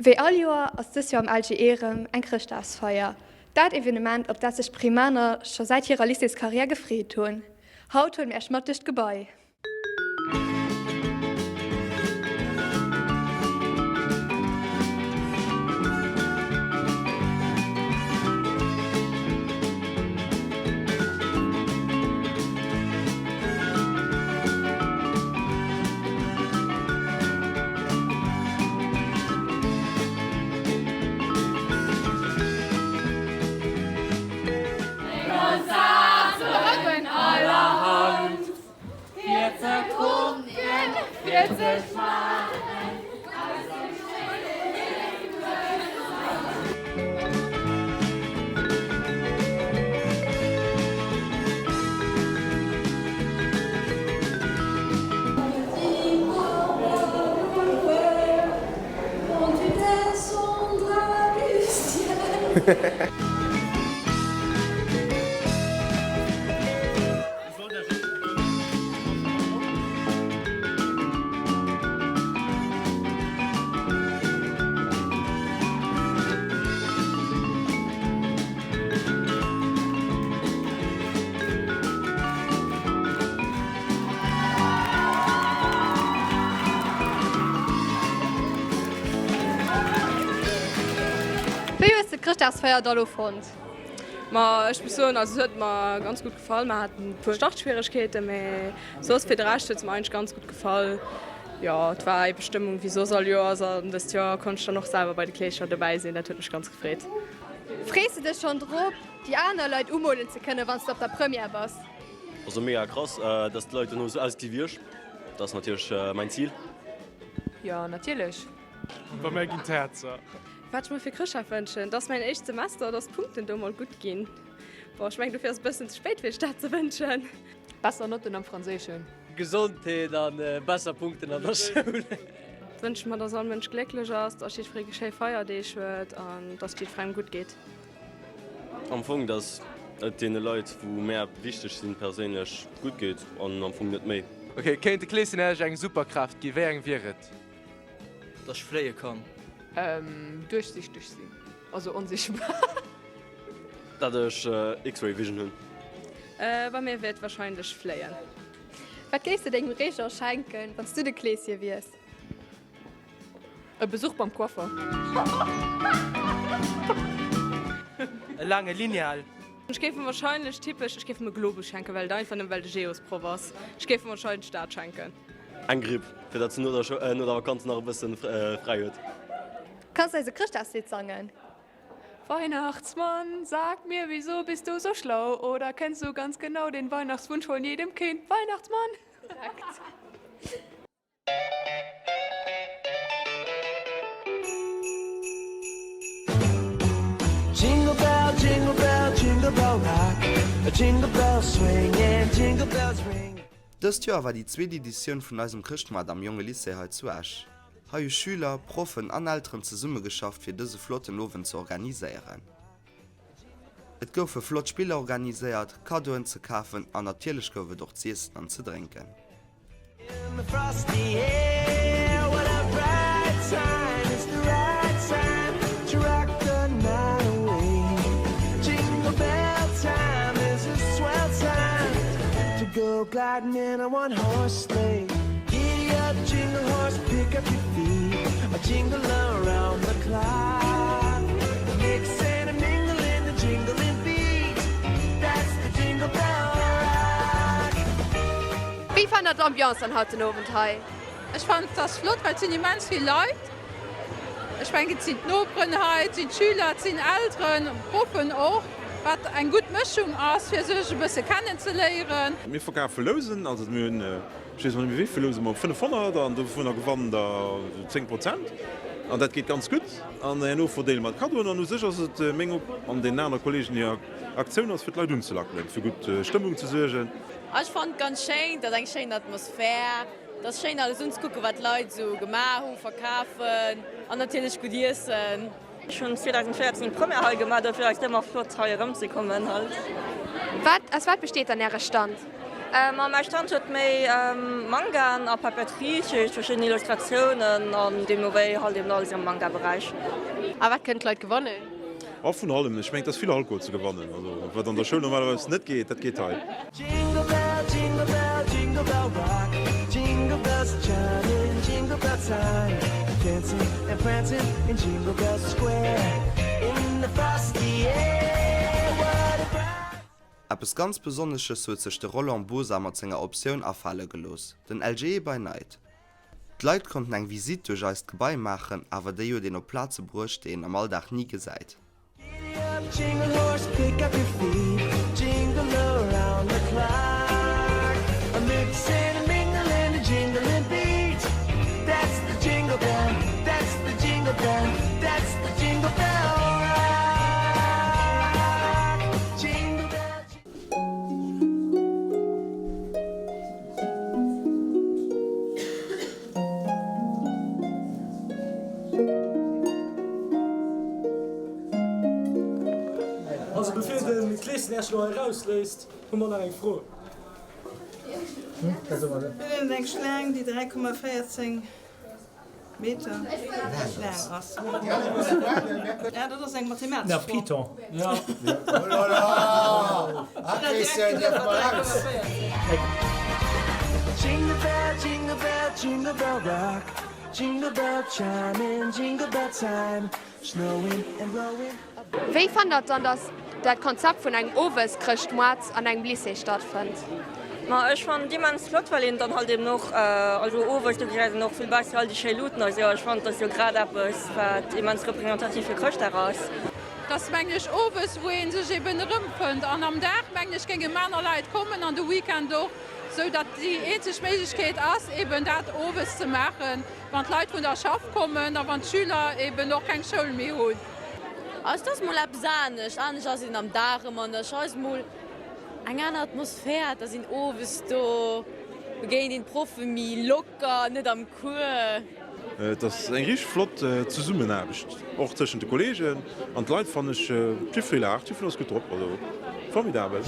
Wéi all Joer ass dës Joer am LGE erëm eng Chrëschtdagsfeier. Dat Evenement, op dat sech d'Primaner scho säit hirer Lycéescarrière gefreet hunn. Haut huele mir Iech mat duerch d'Gebai. Wéi hues de d'Chrëschtdagsfeier da lo fonnt? Ma ech muss soen, also se huet mer ganz gutt gefall. Mer haten e puer Startschwieregkeeten, mee soss fir de Rescht huet se mer eigentlech ganz gutt gefall. Jo, et war ebe Stëmmung wéi soss all Joers an dëst Joer konnt ech dann och selwer bei de Kleeschen dobäi sinn, dat huet mech ganz gefreet. Frees de dech schonn drop, déi aner Leit umolen ze kënnen, wann s de op der Première bass? Also mega krass, dass d'Leit dono esou ausgesi wéi ech. Dat ass natierlech mäin Zil. Jo, natierlech. Bei mär ginn d'Häerzer. Wat ech mer fir Chrëschtdag wënschen? Et ass mäin éischt Semester, dass d'Punkten do mol gutt ginn. Bon, ech mengen dofir ass et e bëssen ze spéit fir sech dat ze wënschen. Besser Notten am Franséischen. Gesondheet an besser Punkten an der Schoul. Wënsche mer, dass all Mënsch glécklech ass, dass jiddweree schéi Feierdeeg huet an dass et jiddwerengem gutt geet. Am Fong, dass et deene Leit, wou mär wichteg sinn, perséinlech gutt geet an am Fong net méi. Ok, kéint de Kleeschen Äech eng Superkraaft ginn, wéi eng wier et? Dass ech fléie kann. Duerchsichteg sinn, also onsichtbar. Dat ech X-ray Vision hunn. Bei mir wier et wahrscheinlech fléien. Wat géifs de dengem Régent schenken, wann s du de Kleeschen wiers? E Besuch beim Coiffer. E laange Lineal. Ech géif em wahrscheinlech typesch, ech géif em e Globus schenken, well et einfach nëmmen well de Geosproff ass. Ech géif em wahrscheinlech dat schenken. Eng Gripp, fir datt se no der no der Vakanz nach e bëssen fräi huet. Kanns eis e Chrëschtdagslidd sangen? Weihnachtsmann, sag mir, wieso bist du so schlau? Oder kennst du ganz genau den Weihnachtswunsch von jedem Kind? Weihnachtsmann! Korrekt. Jingle bell, jingle bell, jingle bell rock, jingle bells swing and jingle bells ring. Dëst Joer war déi zweet Editioun vun eisem Chrëschtmoart am Jonge Lycée hei zu Esch. Hei hu Schüler, Proffen an Elteren zesummegeschafft fir dëse flotten Owend ze organiséieren. Et goufe flott Spiller organiséiert, Kaddoen ze kafen an natierlech gouf et och z'iessen an ze drénken. Wéi fannt der d'Ambiance dann haut den Owend hei? Ech fannen et ass flott, well et sinn immens vill Leit. Ech mengen et sinn d'Noperen hei, et sinn d'Schüler, et sinn Elteren, Proffen och, wat eng gutt Mëschung ass fir sech e bësse kennenzeléieren. Mir verkafe Lousen, also mir hunn, ech weess elo net méi wéi vill Lousen, ma 500 an dovunner gewannen der esou 10 Prozent an dat geet ganz gutt. An herno verdeele mer d'Kaddoen an u sech ass et meng an deenen anere Kolleegen hir Aktioun ass fir d'Leit unzelackelen, fir gutt Stëmmung ze suergen. Ech fannen et ganz schéin, et ass eng schéin Atmosphär, et ass schéin alles unzekucken wat d'Leit esou gemaach hu, verkafen an natierlech gutt iessen. Ech hunn 2014 d'Première hei gemaach, dofir ass et ëmmer flott hei erëmzekommen halt. Wat, aus wat besteet dann äre Stand? Ma mäi Stand huet méi Mangaen a Papeterie, dat heescht verschidden Illustratiounen an deemno wéi halt eben alles am Manga-Beräich. A wat kënnen d'Leit gewannen? Oh, vun allem. Ech mengen, et ass vill Alkohol ze gewannen. Also, wat an der Schoul normalerweis net geet, dat geet hei. Jingle bell, jingle bell, jingle bell rock. Jingle bells chiming, jingle bell time. Dancing and prancing in Jingle Bell Square. In the frosty air, what a bright. Eppes ganz Besonnesches huet sech de Roland Bosa mat senger Optioun afale gelooss, den LGE by Night. D'Leit konnten eng Visitt duerch eist Gebai maachen, awer déi huet een op Plaze bruecht, déi een am Alldag ni gesäit. Also bevir de Kleeschen Iech elo hei rausléisst, hu mer nach eng Fro. Mir hunn eng Schlaang, déi 3,14 Meter laang ass. Ja, dat ass eng mathematesch Fro. Python. Jingle bell, jingle bell, jingle bell rock. Jingle bell chime in jingle bell time. Snowing and blowing. Wéi fannt der et dann, dass dat Konzept vun engem Owes-Chrëschtmoart an engem Lycée stattfënnt? Ma ech fannen et immens flott, well een dann halt eben och, also owes, do gesäit een och vill besser all déi schéi Luuten a sou. Ech fannen, et ass jo grad eppes, wat immens representativ fir Chrëschtdag ass. Et ass mengen ech owes, wou ee sech eben erëmfënnt an am Dag mengen ech géinge maner Leit kommen an de Weekend och, sou datt déi eenzeg Méiglechkeet ass eben dat owes ze maachen. Wann d'Leit vun der Schaff kommen a wann d'Schüler eben och keng Schoul méi hunn. Also et ass mol eppes anescht. Anescht ass een am Dag ëmmer an der Schoul ass mol eng aner Atmosphär. Et ass een owes do, begéint een d'Proffe méi locker, net am Cours. Et ass eng richteg flott Zesummenaarbecht, och tëschent de Kollegen an d'Leit fannen ech. Jiddweree laacht, jiddwereen ass gutt drop, also formidabel.